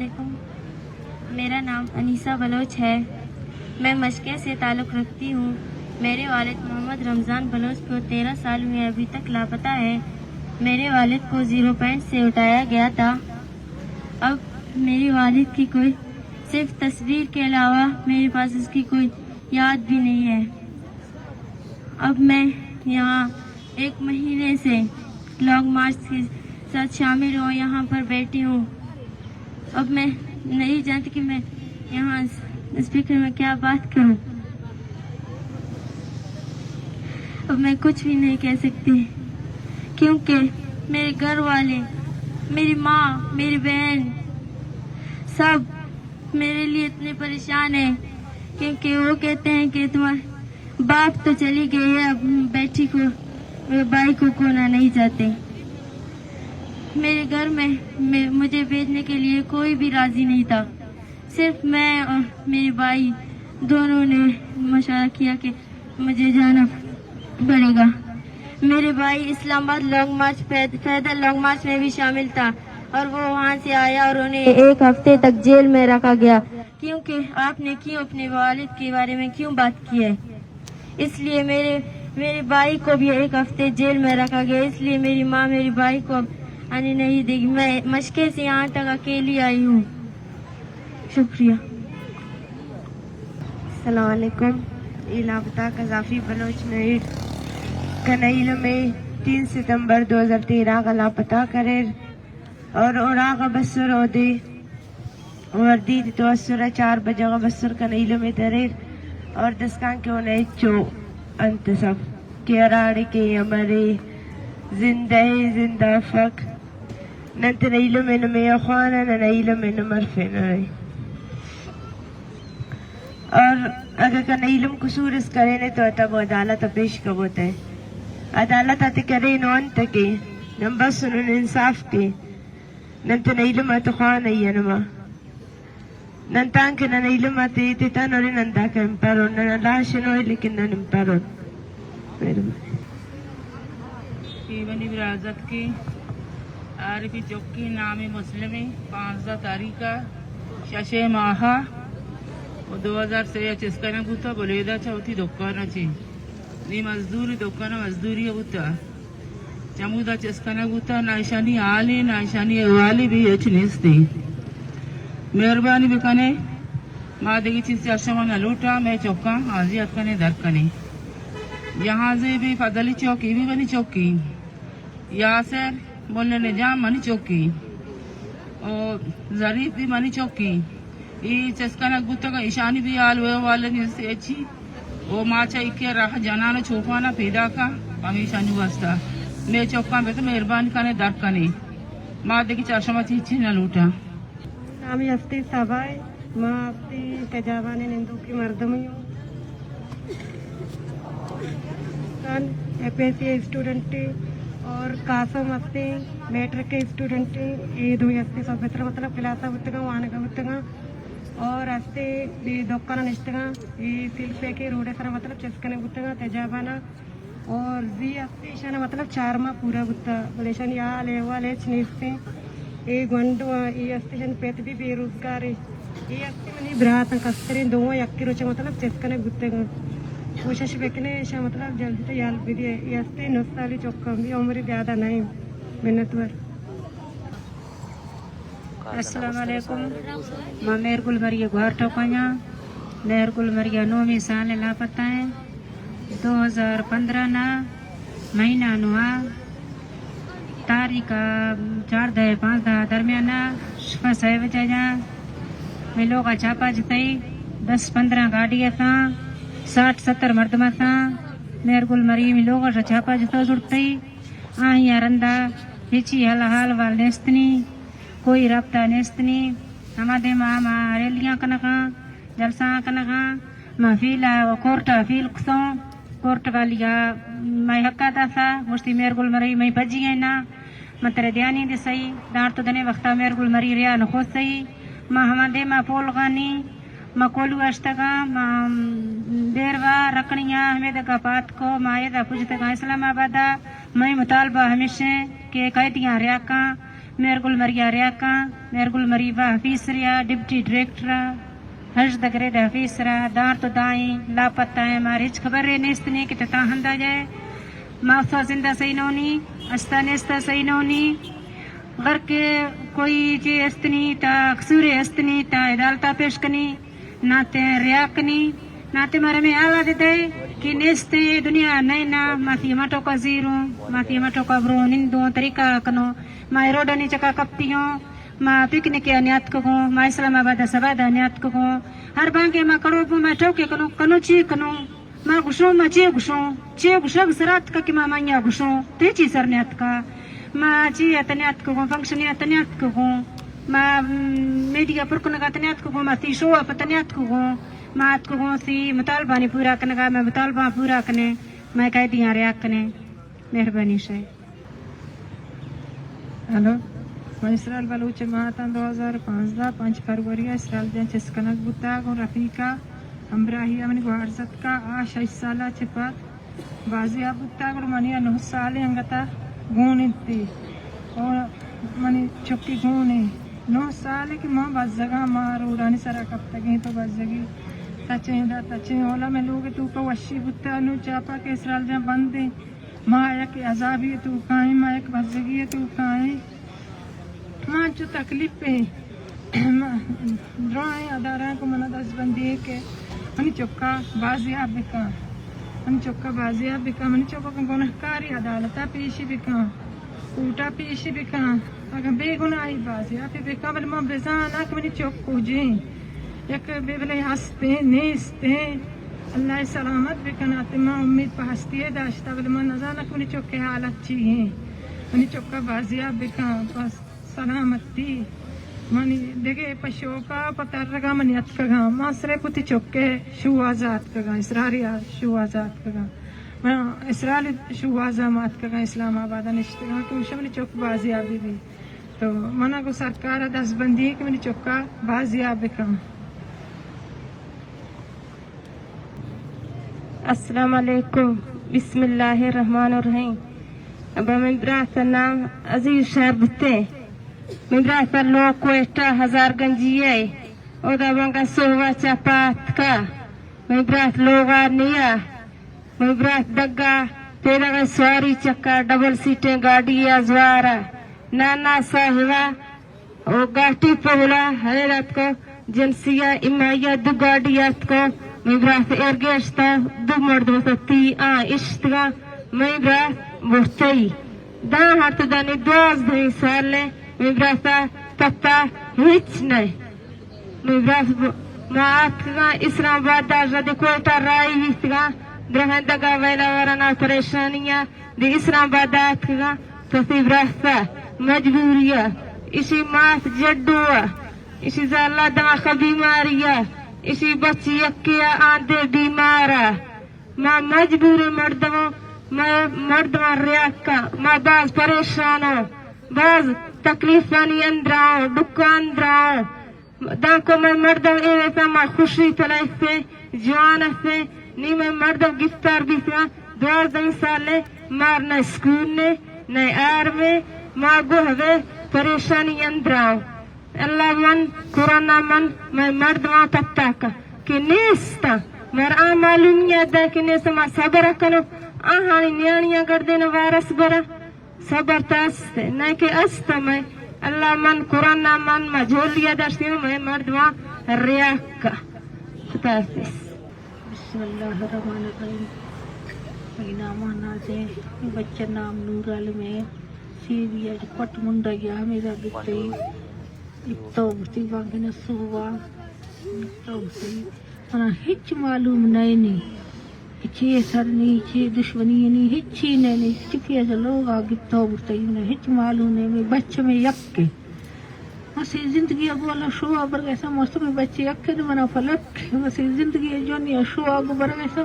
علیکم، میرا نام انیسہ بلوچ ہے۔ میں مشکے سے تعلق رکھتی ہوں۔ میرے والد محمد رمضان بلوچ کو تیرہ سال ہوئے، ابھی تک لاپتہ ہے۔ میرے والد کو زیرو پوائنٹ سے اٹھایا گیا تھا۔ اب میرے والد کی کوئی صرف تصویر کے علاوہ میرے پاس اس کی کوئی یاد بھی نہیں ہے۔ اب میں یہاں ایک مہینے سے لانگ مارچ کے ساتھ شامل ہوں، یہاں پر بیٹھی ہوں۔ اب میں نہیں جانتی کہ میں یہاں اسپیکر میں کیا بات کروں۔ اب میں کچھ بھی نہیں کہہ سکتی، کیونکہ میرے گھر والے، میری ماں، میری بہن، سب میرے لیے اتنے پریشان ہیں، کیونکہ وہ کہتے ہیں کہ تمہارے باپ تو چلی گئی ہے، اب بیٹی کو، بھائی کو کھونا نہیں چاہتے۔ میرے گھر میں، میں، مجھے بھیجنے کے لیے کوئی بھی راضی نہیں تھا، صرف میں اور میرے بھائی دونوں نے مشورہ کیا کہ مجھے جانا پڑے گا۔ میرے بھائی اسلام آباد لانگ مارچ، پید-، پیدل لانگ مارچ میں بھی شامل تھا اور وہ وہاں سے آیا اور انہیں ایک ہفتے تک جیل میں رکھا گیا۔ کیونکہ آپ نے کیوں اپنے والد کے بارے میں کیوں بات کی ہے؟ اس لیے میرے، میرے بھائی کو بھی ایک ہفتے جیل میں رکھا گیا، اس لیے میری ماں میرے بھائی کو اب آنے نہیں دے گی۔ میں مشکے سے یہاں تک اکیلی آئی ہوں۔ شکریہ۔ السلام علیکم۔ اے لاپتہ قذافی بلوچ نئیٹ کن ایلم ءَ تین ستمبر دو ہزار تیرہ ءَ لاپتہ کریر اور اوراغ بسر اودے وردی تو اسر ءَ چار بجہ بسر کن ایلم ءَ دریر اور دسکان کہ اون ہچو انت سب کہ ہراڑے کہ امرے زندہ ءَ زندہ فک۔ نن تینا ایلم ءَ نمے خوانہ، نن ایلم ءَ نمرفینہ۔ اور اگہ کنا ایلم قصور اس کرینے تو تب عدالت ءَ پیش کبوت ءَ۔ عدالت ءَ تے کرینو انت کہ نن بس نن انصاف کے۔ نن تینا ایلم ءَ تو خوانہ ای انما۔ نن تانکہ نن ایلم ءَ تے تتن اور نن داکہ امپرون، نن لاش نوئے لیکن نن امپرون۔ مہربانی۔ اے منی برازتکیں عارفی چکے، نام مسلم ءَ، پانزدہ تاریخ ءَ، شش ءِ ماہ ءَ، و دو ہزار سے ءَ چست کنگ بوتہ، بلیدہ چہ وتی دکان ءَ چہ۔ نی مزدوری دکان ءَ مزدوری ءَ بوتہ۔ چمودا چست کنگ بوتہ، نہ ایشانی حالے، نہ ایشانی احوالے بھی ہچ نیستے۔ مہربانی بکنے، ما دگہ چیز چہ شما نہ لوٹاں، مئے چکاں حاضی اتکنے در کنے۔ جہانزیب فضلی چوکی بھی منی چوکی۔ یاسر ملا نظام منی چوکی۔ او ظریف بھی منی چوکی۔ ای چست کنگ بوتگ، ایشانی بھی حال و احوال نیست اچی۔ او ما چہ ایکے راہ جنان و چوپانا پیدا کا، ہمیشانی واسطہ۔ مئے چوکاں بہ تو مہربانی کنے در کنے۔ ما دگہ چہ شما چیز چیز نہ لوٹاں۔ نامی ہستی سبا ءَ، ما ہستی تجابان ءِ نندوکی مردمی ہوں۔ کن ایف ایس سی اسٹوڈنٹ ءَ اور قاسم ہستی میٹرک کے اسٹوڈنٹ ءَ، اے دوئی ہستی سب بہتر مطلب کلاس ءَ بوتگاں، وانگ ءَ بوتگاں اور ہستی بے دکان ءَ نشتگاں، اے سیلفے کے روڈ ءِ سرا مطلب چست کنگ بوتگاں تجابان ءَ۔ اور زی ہستی ایشانا مطلب چار ماہ پورا بوتا، بلے ایشانی حال احوال ہچ نیستیں۔ اے گونڈو آں، اے ہستی ایشانی پت بھی بے روزگار ایں۔ اے ہستی منی برات آں، کستریں دوواں یکے روچا مطلب چست کنگ بوتگ آں۔ کوشش بکنے ایشاں مطلب جلدی تر یل بدیے۔ اے ہستی نو سالی چکاں، بی عمر زیادہ نہ ایں۔ منتوار۔ السلام علیکم۔ ما مہر گل مری ءِ گوھار ٹوکاں۔ مہر گل مری ءَ نومی سال ءَ لاپتہ ایں۔ دو ہزار پندرہ نا مہینہ نو ءَ تاریخ ءَ چاردہ ءُ پانزدہ درمیان ءَ شپا سئے بجہ ءَ مئے لوگ ءَ چاپا جتئی۔ دس پندرہ گاڑی اتاں، ساٹھ ستر مردم اتاں۔ مہر گل مری مئے لوگ ءَ چاپا جتو زڑتئی۔ آہی ءَ رندا ہچی حال احوال نیستنی، کوئی رابطہ نیستنی۔ ہما دیما ما ریلیاں کنغاں، جلسہ کنغاں۔ ما فیل ءَ کورٹ ءَ فیل کسوں، کورٹ والی ءَ مئے حق ءَ داسا، گوشتی مہر گل مری مئے پجی ءَ نا، من ترے دیانی دسئی، دانڑ تو دنے وختا مہر گل مری ریا نخوسئی۔ ما ہما دیما پولغانی، ما کولو اشتگاں، ما بیروا رکھنیاں، ہمے دگا پاتکو، ما ایدا پجتگاں اسلام آبادا۔ مئے مطالبہ ہمیش ایں کہ قیدیاں ریا کاں، مہرگل مریا ریاکاں، مہرگل مری وا آفیسریا، ڈپٹی ڈائریکٹرا، ہژدہ گریڈ آفیسرا، دار تو دائیں لاپتہ ہیں، مارے ہچ خبر رے نیست نے کہ تتا ہندا جائے۔ ما استا زندہ صحیح نونی، استا نیستا صحیح نونی۔ اگر کہ کوئی چی استنی تا قصور استنی تا عدالتا پیش کنی۔ ناتے ریا کنی، ناتے مارا میں آواز دے کہ نیستے دنیا نئے نا، ماتی ہما ٹوکا زیروں، ماتی ہما ٹوکا برو نندوں، طریقہ کنوں، ما اے روڈانی چکا کپتی ہوں، ما پکنک یا نیاتکگوں، ما اسلام آباد سبا دا نیاتکگوں، ہر بانگے ما کڑو بو، ما ٹوکے کنوں، کنوں چی کنوں، ما گشوں، ما چے گشوں، چے گشگ سراتکا کہ ما مانیا گشوں، تے چی سر نیاتکا۔ ما چی ء تنیاتکگوں، فنکشنے ء تنیاتکگوں، ما، م، میڈیا پر کنگ ء تنیاتکگوں، ما تی شو ء پہ تنیاتکگوں، ما اتکگوں سی مطالبانی پورا کنگ ء، مئے مطالبہ پورا کنے، مئے قیدیاں رہا کنے۔ مہربانی شے۔ ہلو، من اسرائیل بلوچ ماتاں دو ہزار پانزدہ پنچ فروری ء اسرائیل جان چست کنگ بوتگ، گوں رفیقا ہمراہی ء منی گوہار زتکا، آ شش سال ء چہ پد بازیاب بوتگ، گڑا منی ء نہ سالیں انگت ء گون انت۔ او منی چکی گون انت۔ نہ سالے کہ ما بزگاں، ما روڈانی سرا کپتگیں تو بزگی۔ تچیں دا تچیں، اولا مئے لوگ توکا وشی بوتگ، نوں چاپا کہ اسرائیل جان بند انت۔ ما یک عذابی توکا ایں، ما یک بزگی توکا ایں۔ ما انچو تکلیف ایں۔ ما درائیں ادارہاں کو منا دست بندی ایں کہ منی چکا بازیاب بکن، منی چکا بازیاب بکن، منی چکا گناہکاری عدالتا پیشی بکن، کوٹا پیشی بکن، اگاں بے گناہی بازیاب بکن، بلے ما بزاناں کہ منی چک کجیں۔ یک بے بلے ہستیں، نیستیں۔ اللہ سلامت بکن۔ آتے ما امید پہ ہستی داشتا، بلے ما نزاناں کہ منی چک حالت چی ایں۔ منی چکا بازیاب بکن۔ بس۔ سلامتی۔ منی دگہ پہ شوقا پہ ترگا منی اتکگاں۔ ما صرف وتی چکے شوہازا اتکگاں، اسراریا شوہازا اتکگاں۔ من اسرار شوہازا ما اتکگاں، اسلام آبادا نشتگاں کہ گوشاں منی چک بازیاب بی۔ تو منا گوں سرکارا دست بندی کہ منی چکا بازیاب بکن۔ السلام علیکم۔ بسم اللہ الرحمن الرحیم۔ ابا، منی برات ء نام عزیز شربت ء۔ منی برات ء لوگ کوئٹہ ہزار گنجی ء۔ اودا بانگا سہب ء چہ پاتکا۔ منی برات لوگا نیا۔ منی برات دگا پیداگا سواری چکا ڈبل سیٹیں گاڑی ء زوارا۔ نانا صاحبا او گاٹی پہلا حیرت کو جنسیا امایا دو گاڑی اتکو۔ مئی برات ارگشتا، دو مردم ستی آ اشتگا۔ مئی برات برتئی۔ داں ہرت دانی دوازدہیں سال، مئی براتا پتا ہچ نئے۔ مئی برات ب-، ما آتکگاں اسلام آباد داشت دے کوئٹہ راہی ویتگاں۔ درہندگا ویلا ورنا پریشانیا۔ دی اسلام آباد آتکگاں، کسی برسا مجبوری ء، اشی ماس جڈو ء، اشی زالا دماغ بیماری ء، اشی بچی یکے ء آندے بیمار ء۔ ما مجبور مردماں، ما مردماں ریاکاں، ما باز پریشاناں، باز تکلیفانی اندراں، ڈکاں اندراں۔ دانکو مئے مردم اے ویسا ما خوشی تلائسیں، جوان استیں، نی مئے مردم گپتار بیتگاں، دوازدہ سالے مار نہ اسکول نے، نہ آرمے، ما گوہ بے پریشانی اندراں۔ اللہ من، قرآن من، مئے مردماں پتاکا کہ نیستا، مر آ معلومیت دے کہ نیستا، ما صبر کنو، آہانی نیانیاں گردین وارس برا۔ صبر تا است، نہ کہ است مئے۔ اللہ من، قرآن نا من، ما جھولی ء داشتیں، مئے مردماں ریاک کا۔ خدا حافظ۔ بسم اللہ الرحمن الرحیم۔ مئی نام نازیں، بچہ نام نور عالم ہے۔ سی بی ایچ پٹ منڈا یا میرا گتے۔ اتو بتی بانگنا سوا۔ اتو بتی۔ منا ہچ معلوم نئے نی۔ چے سر نی، چے دشمنی نی، ہچی نئے نی۔ چکی از لوگ آ گپتو بوتئی، منا ہچ معلوم نئے۔ مئے بچہ مئے یکے۔ مسی زندگی اگو اللہ شو آ برگیسا، مست مئے بچہ یکے نی منا فلک۔ مسی زندگی جونی شو آ گو برگیسا۔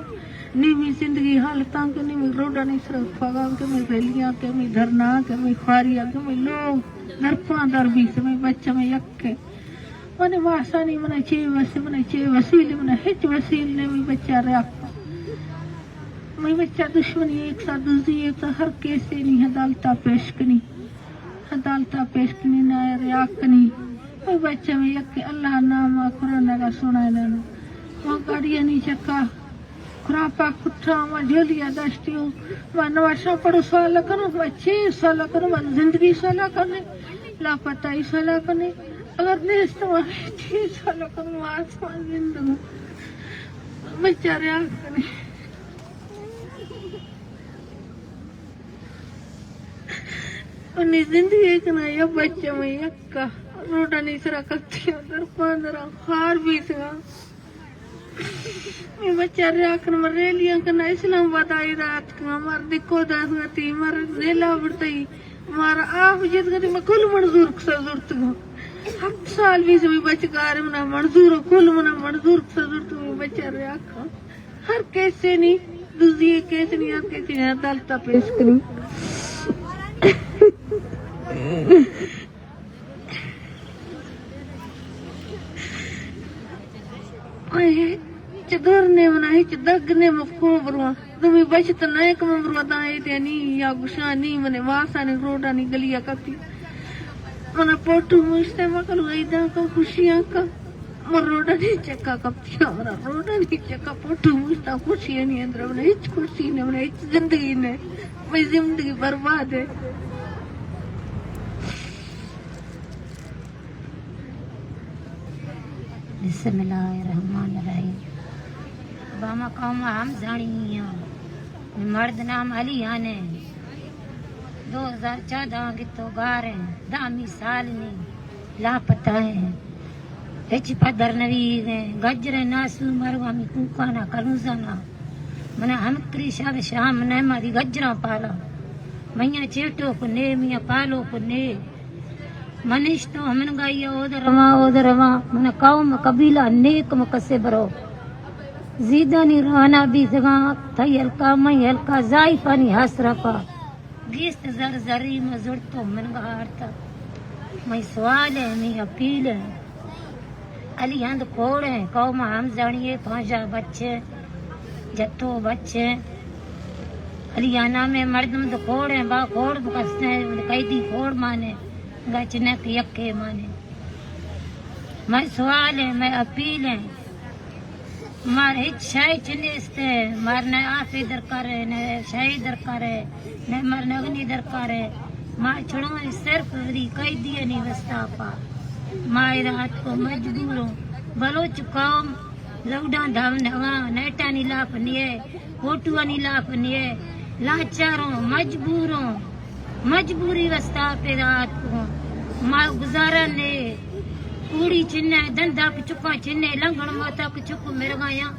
نی مئی زندگی حالتاں کہ نی مئی روڈانی سر پاگاں کہ مئی ریلیاں کہ مئی دھرنا کہ مئی خواریاں کہ مئی لوگ درپاں در بیت، مئی بچہ مئے یکے۔ منی ماسانی منا چے وس، منا چے وسیل، منا ہچ وسیل نے، مئی بچہ ریاک۔ مئی بچہ دشمنی ایک سا دزی ایک سا ہر کیسے نی عدالتا پیش کنی۔ عدالت ءَ پیش کنی، نہ ریاک کنی۔ او بچہ میں یک اللہ نام ءَ قرآن ءَ سنائے نہ۔ ما گاڑیانی چکا کراپا کٹا، ما جھولی ءَ داشتی ہوں۔ ما نواشاں پڑو سوال کنو، ما چی سوال کنو، ما زندگی سوال کنے، لاپتائی سوال کنے۔ اگر نیست ما چی سوال کنو، ما آسمان زندگو۔ بچہ ریاک کنے۔ انی زندگی کنا یا بچہ میں یکا روڈانی سرا کپتیاں، در پاندرا خار بیتگاں۔ اے بچہ ریاکن من ریلیاں کنا اسلام آباد آئی رات کنا، مار دکو داس گتی، مار نیلا برتئی، مار آپ جت گتی، من کل منظور کسا زرتگاں۔ ہفت سال بیت میں بچ گار منا منظور، کل منا منظور کسا زرتگاں، بچہ ریاکن۔ ہر کیسے نی، دزی کیسے نی، ہر کیسے نی، عدالت ءَ پیش کنی۔ آئے ہچ دور نے منا، ہچ دگ نے مفکو برواں۔ دومی بچت نہ کم برواں، داں اے دینی یا گشانی منے واسانی روڈانی گلیا کپی۔ منا پوٹو مشتے مکل گئی داں کو خوشیاں کا۔ من روڈانی چکا کپتیاں، منا روڈانی چکا پوٹو مشتا، خوشی نہیں اندر، منا ہچ خوشی نہیں، منا ہچ زندگی نہیں، میری زندگی برباد ہے۔ بسم اللہ الرحمن الرحیم۔ باما قوم ہم زانی ہیں۔ مرد نام علی آنے۔ دو ہزار چودہ گتو گار ہیں، دامی سال نہیں، لاپتہ ہیں۔ ہچ پدر نویگ ہیں، گجر ناسو مرو ہمی کوکانا کنوزانا۔ منا ہمکری شب شام نہ ماری گجراں پالا۔ میاں چیٹو کو نے، میاں پالو کو نے۔ منش تو ہمن گائی اود رواں، اود رواں۔ من قوم قبیلہ نیک مکسے برو۔ زیدانی روانا بیتگاں، تئی ہلکا، مئی ہلکا، زائفانی حسرہ پا۔ گیست زر زری ما زرتو من گہارتا۔ مئی سوال ہے، مئی اپیل ہے۔ علی ہند کوڑ ہیں، قوم ہم زانی ہے، پانچا بچے، جتو بچے۔ علی آنا میں مردم تو کوڑ ہیں، با کوڑ بکستے ہیں، قیدی کوڑ مانے، گچ نہ کہ یکے مانے۔ مئی سوال ہے، مئی اپیل ہے۔ مار ہچ شے چہ نیست، مار نہ آپے درکار ہے، نہ شے درکار ہے، نہ مار نگنی درکار ہے۔ مار چھڑو ہیں صرف وری قیدیانی واسطہ پا۔ ما ادا اتکو مجبوروں۔ بلوچ قوم لوڈاں دھم نواں، نیٹانی لاپ نیے، فوٹوانی لاپ نیے، لاچاروں، مجبوروں۔ مجبوری واسطہ پیدا آتکوں۔ ما گزارا نے، کوڑی چنے، دندا کہ چکاں چنے، لنگڑ ماتا کہ چک مرگایاں۔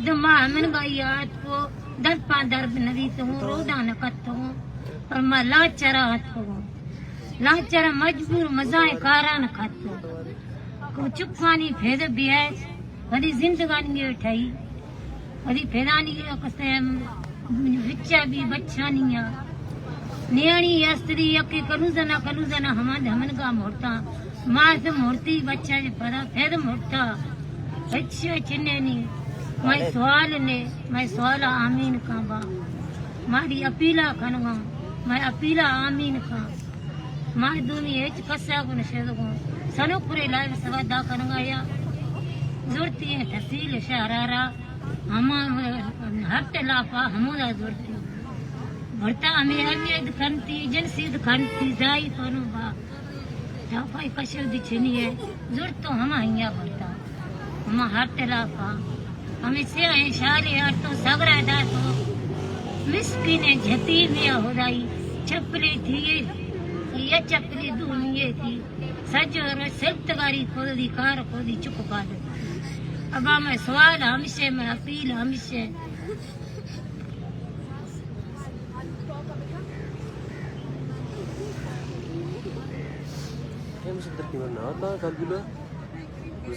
دو ما ہمن گائی آتکو، در پاں در بنویتوں، روڈاں نہ کتوں، پر ما لاچارا آتکوں۔ لاچارا مجبور مزائیں کاراں نہ کتوں۔ کو چکانی پھید بیائے، ولی زندگانی اے ٹھائی۔ ولی پھیدانی اے کسے ہم وچا بھی بچانی آ۔ نیانی استری یکی کنوزا نہ کنوزا نہ ہمان دھمن کا مورتا۔ ماس مورتی بچا جے پدا پھید مورتا۔ اچھا چنے نی۔ مئی سوال نے، مئی سوال آمین کان با۔ ماری اپیلا کنگا، مئی اپیلا آمین کان۔ ما دومی ہچ کسا گون شدگون۔ سنوکرے لائیو سوا دا کنگا یا۔ زورتی ہیں تحصیل شہرارا۔ ہما ہر تلافا ہمودا زورتی۔ بھرتا ہمیں اہمیت کنتی، جنسیت کنتی، زائی کنو با۔ دافائی کشل دی چنی ہے۔ زورتو ہما ہیا بھرتا۔ ہما ہر تلافا۔ ہمیں سیاہیں شالے آرتو سگرا داتو۔ مسکین جھتی میا ہدائی چپلی تھی، یا چپلی دونی تھی۔ سجو روچ سلتگاری کودی کار کودی چکو کادو۔ ابا مئی سوال ہمشے، مئی اپیل ہمشے۔ اے مشکل ترقی مرنا آتا، کالبولا۔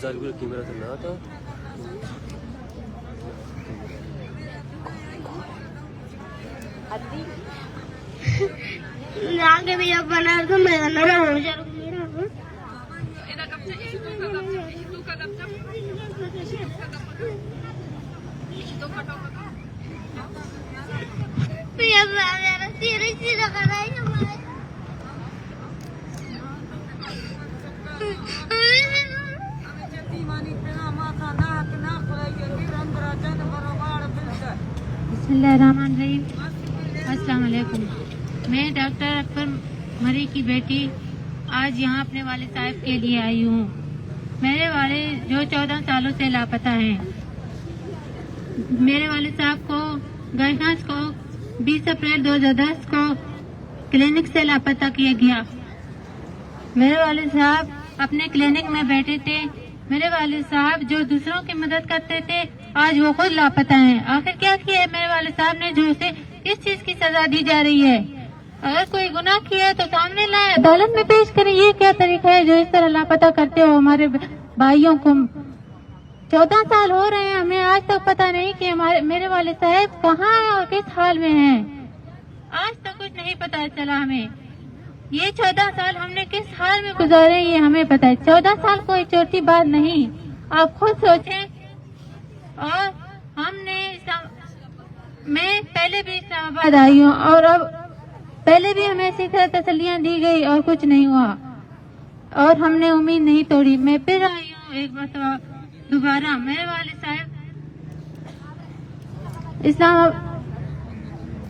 زالبول قیمت نہ آتا۔ ناگے بھی اب بنا دو، میں نہ رہوں، چلو میرا ہوں۔ یہ بنا تیرے سے لگا رہا ہے۔ بسم اللہ الرحمن الرحیم۔ السلام علیکم۔ میں ڈاکٹر اکبر مری کی بیٹی آج یہاں اپنے والد صاحب کے لیے آئی ہوں۔ میرے والد جو چودہ سالوں سے لاپتہ ہیں، میرے والد صاحب کو گئے سانس کو بیس اپریل دو ہزار دس کو کلینک سے لاپتہ کیا گیا۔ میرے والد صاحب اپنے کلینک میں بیٹھے تھے۔ میرے والد صاحب جو دوسروں کی مدد کرتے تھے، آج وہ خود لاپتہ ہیں۔ آخر کیا کیا ہے میرے والد صاحب نے جو اسے اس چیز کی سزا دی جا رہی ہے؟ اگر کوئی گناہ کیا ہے تو سامنے لائیں، عدالت میں پیش کریں۔ یہ کیا طریقہ ہے جو اس طرح لاپتہ کرتے ہو ہمارے بھائیوں کو؟ چودہ سال ہو رہے ہیں، ہمیں آج تک پتہ نہیں کہ ہمارے، میرے والد صاحب کہاں ہیں اور کس حال میں ہیں۔ آج تک کچھ نہیں پتہ چلا ہمیں۔ یہ چودہ سال ہم نے کس حال میں گزارے، یہ ہمیں پتہ ہے۔ چودہ سال کوئی چھوٹی بات نہیں، آپ خود سوچیں۔ اور ہم نے اسلام، میں پہلے بھی اسلام آباد آئی ہوں اور اب، پہلے بھی ہمیں اسی طرح تسلیاں دی گئی اور کچھ نہیں ہوا، اور ہم نے امید نہیں توڑی۔ میں پھر آئی ہوں ایک مرتبہ دوبارہ۔ میرے والد صاحب اسلام،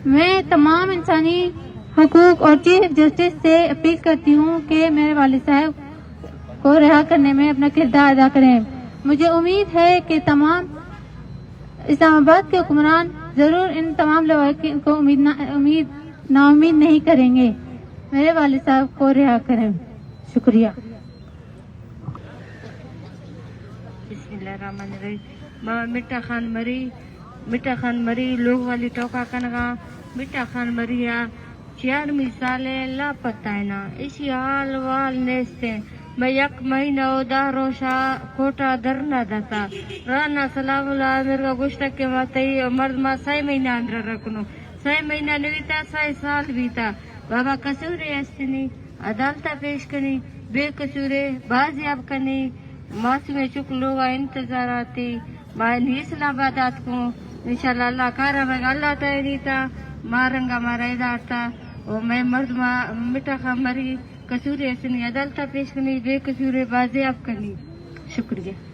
میں تمام انسانی حقوق اور چیف جسٹس سے اپیل کرتی ہوں کہ میرے والد صاحب کو رہا کرنے میں اپنا کردار ادا کریں۔ مجھے امید ہے کہ تمام اسلام آباد کے حکمران ضرور ان تمام لواحقین کو امید نہ، امید، ناامید نہیں کریں گے۔ میرے والد صاحب کو رہا کریں۔ شکریہ۔ بسم اللہ الرحمن الرحیم۔ ما مٹھا خان مری، مٹھا خان مری لوگ والی ٹوکا کنگا۔ مٹھا خان مری آ چیارمی سال ء لاپتہ نا، ایشی حال وال نیست ء۔ مئے یک مہینہ و دہ روشا کوٹا دھرنا داتا۔ رانا سلام اللہ امیر کا گوشتگ کہ ما تئی مرد ما سئے مہینہ اندر رکھنو۔ سئے مہینہ نویتا، سئے سال بیتا۔ بابا قصورے استنی، عدالت پیش کنی، بے قصورے بازیاب کنی۔ معصومیں چک لوگا انتظار آتی۔ ما نی اسلام آباد آتکوں۔ انشاءاللہ اللہ کارا مگا اللہ تعالی تا ما رنگا مارا ادارتا۔ و مئے مردما مٹھا خان مری قصورے استنی، عدالت پیش کنی، بے قصورے بازیاب کنی۔ شکریہ۔